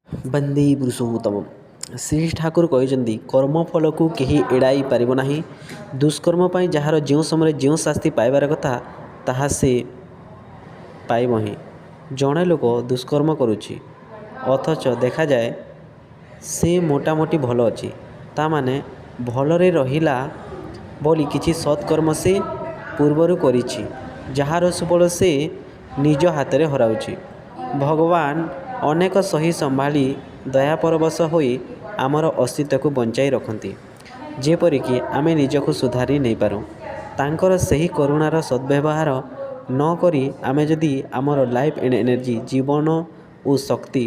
ବନ୍ଦେ ପୁରୁଷୋତ୍ତମମ୍। ଶ୍ରୀ ଠାକୁର କହିଛନ୍ତି, କର୍ମଫଳକୁ କେହି ଏଡ଼ାଇ ପାରିବ ନାହିଁ। ଦୁଷ୍କର୍ମ ପାଇଁ ଯାହାର ଯେଉଁ ସମୟରେ ଯେଉଁ ଶାସ୍ତି ପାଇବାର କଥା, ତାହା ସେ ପାଇବ ହିଁ। ଜଣେ ଲୋକ ଦୁଷ୍କର୍ମ କରୁଛି, ଅଥଚ ଦେଖାଯାଏ ସେ ମୋଟାମୋଟି ଭଲ ଅଛି। ତା' ମାନେ ଭଲରେ ରହିଲା ବୋଲି କିଛି ସତ୍କର୍ମ ସେ ପୂର୍ବରୁ କରିଛି, ଯାହାର ସୁଫଳ ସେ ନିଜ ହାତରେ ହରାଉଛି। ଭଗବାନ ଅନେକ ସହି ସମ୍ଭାଳି ଦୟାପରବଶ ହୋଇ ଆମର ଅସ୍ତିତ୍ୱକୁ ବଞ୍ଚାଇ ରଖନ୍ତି, ଯେପରିକି ଆମେ ନିଜକୁ ସୁଧାରି ନେଇପାରୁ। ତାଙ୍କର ସେହି କରୁଣାର ସଦ୍ବ୍ୟବହାର ନ କରି ଆମେ ଯଦି ଆମର ଲାଇଫ୍ ଆଣ୍ଡ ଏନର୍ଜି, ଜୀବନ ଓ ଶକ୍ତି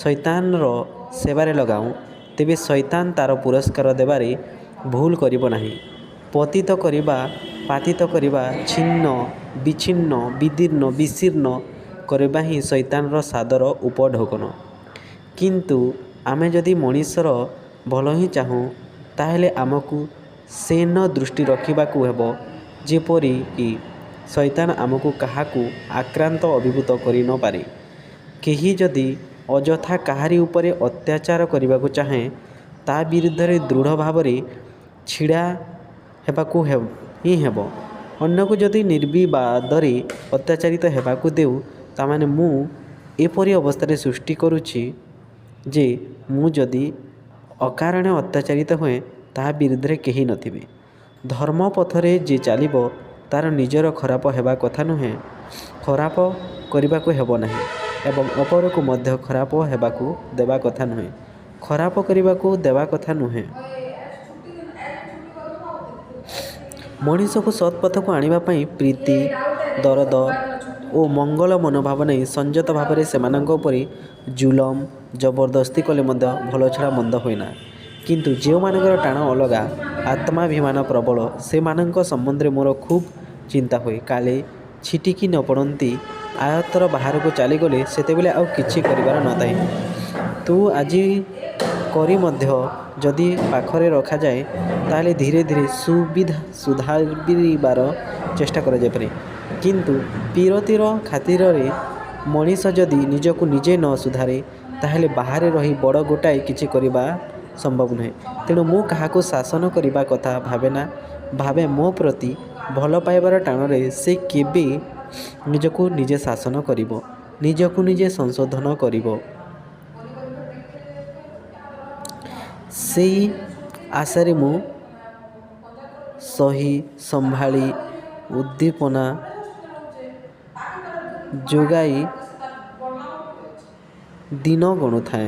ସୈତାନର ସେବାରେ ଲଗାଉଁ, ତେବେ ସୈତାନ ତା'ର ପୁରସ୍କାର ଦେବାରେ ଭୁଲ କରିବ ନାହିଁ। ପତିତ କରିବା, ପାତିତ କରିବା, ଛିନ୍ନ ବିଚ୍ଛିନ୍ନ, ବିଦୀର୍ଣ୍ଣ ବିଶୀର୍ଣ୍ଣ କରିବା ହିଁ ସୈତାନର ସାଦର ଉପଢୌକନ। କିନ୍ତୁ ଆମେ ଯଦି ମଣିଷର ଭଲ ହିଁ ଚାହୁଁ, ତାହେଲେ ଆମକୁ ସେନ ଦୃଷ୍ଟି ରଖିବାକୁ ହେବ, ଯେପରିକି ସୈତାନ ଆମକୁ କାହାକୁ ଆକ୍ରାନ୍ତ ଅଭିଭୂତ କରି ନ ପାରେ। କେହି ଯଦି ଅଯଥା କାହାରି ଉପରେ ଅତ୍ୟାଚାର କରିବାକୁ ଚାହେଁ, ତା' ବିରୁଦ୍ଧରେ ଦୃଢ଼ ଭାବରେ ଛିଡ଼ା ହେବାକୁ ହିଁ ହେବ। ଅନ୍ୟକୁ ଯଦି ନିର୍ବିବାଦରେ ଅତ୍ୟାଚାରିତ ହେବାକୁ ଦେଉ, ତା'ମାନେ ମୁଁ ଏପରି ଅବସ୍ଥାରେ ସୃଷ୍ଟି କରୁଛି ଯେ, ମୁଁ ଯଦି ଅକାରଣେ ଅତ୍ୟାଚାରିତ ହୁଏ, ତା' ବିରୁଦ୍ଧରେ କେହି ନଥିବେ। ଧର୍ମ ପଥରେ ଯେ ଚାଲିବ, ତା'ର ନିଜର ଖରାପ ହେବା କଥା ନୁହେଁ, ଖରାପ କରିବାକୁ ହେବ ନାହିଁ ଏବଂ ଅପରକୁ ମଧ୍ୟ ଖରାପ ହେବାକୁ ଦେବା କଥା ନୁହେଁ, ଖରାପ କରିବାକୁ ଦେବା କଥା ନୁହେଁ। ମଣିଷକୁ ସତ୍ପଥକୁ ଆଣିବା ପାଇଁ ପ୍ରୀତି, ଦରଦ ଓ ମଙ୍ଗଳ ମନୋଭାବ ନେଇ ସଂଯତ ଭାବରେ ସେମାନଙ୍କ ଉପରେ ଜୁଲମ, ଜବରଦସ୍ତି କଲେ ମଧ୍ୟ ଭଲ ଛଡ଼ା ମନ୍ଦ ହୁଏନା। କିନ୍ତୁ ଯେଉଁମାନଙ୍କର ଟାଣ ଅଲଗା, ଆତ୍ମାଭିମାନ ପ୍ରବଳ, ସେମାନଙ୍କ ସମ୍ବନ୍ଧରେ ମୋର ଖୁବ୍ ଚିନ୍ତା ହୁଏ, କାଳେ ଛିଟିକି ନ ପଡ଼ନ୍ତି, ଆୟତ୍ତର ବାହାରକୁ ଚାଲିଗଲେ ସେତେବେଳେ ଆଉ କିଛି କରିବାର ନ ଥାଏ। ତୁ ଆଜି କରି ମଧ୍ୟ ଯଦି ପାଖରେ ରଖାଯାଏ, ତାହେଲେ ଧୀରେ ଧୀରେ ସୁଧାରିବାର ଚେଷ୍ଟା କରାଯାଇପାରେ। କିନ୍ତୁ ପୀରତିର ଖାତିରରେ ମଣିଷ ଯଦି ନିଜକୁ ନିଜେ ନ ସୁଧାରେ, ତାହେଲେ ବାହାରେ ରହି ବଡ଼ ଗୋଟାଏ କିଛି କରିବା ସମ୍ଭବ ନୁହେଁ। ତେଣୁ ମୁଁ କାହାକୁ ଶାସନ କରିବା କଥା ଭାବେନା, ଭାବେ ମୋ ପ୍ରତି ଭଲ ପାଇବାର ଟାଣରେ ସେ କେବେ ନିଜକୁ ନିଜେ ଶାସନ କରିବ, ନିଜକୁ ନିଜେ ସଂଶୋଧନ କରିବ। ସେଇ ଆଶାରେ ମୁଁ ସହି ସମ୍ଭାଳି ଉଦ୍ଦୀପନା ଯୋଗାଇ ଦିନ ଗଣୁଥାଏ।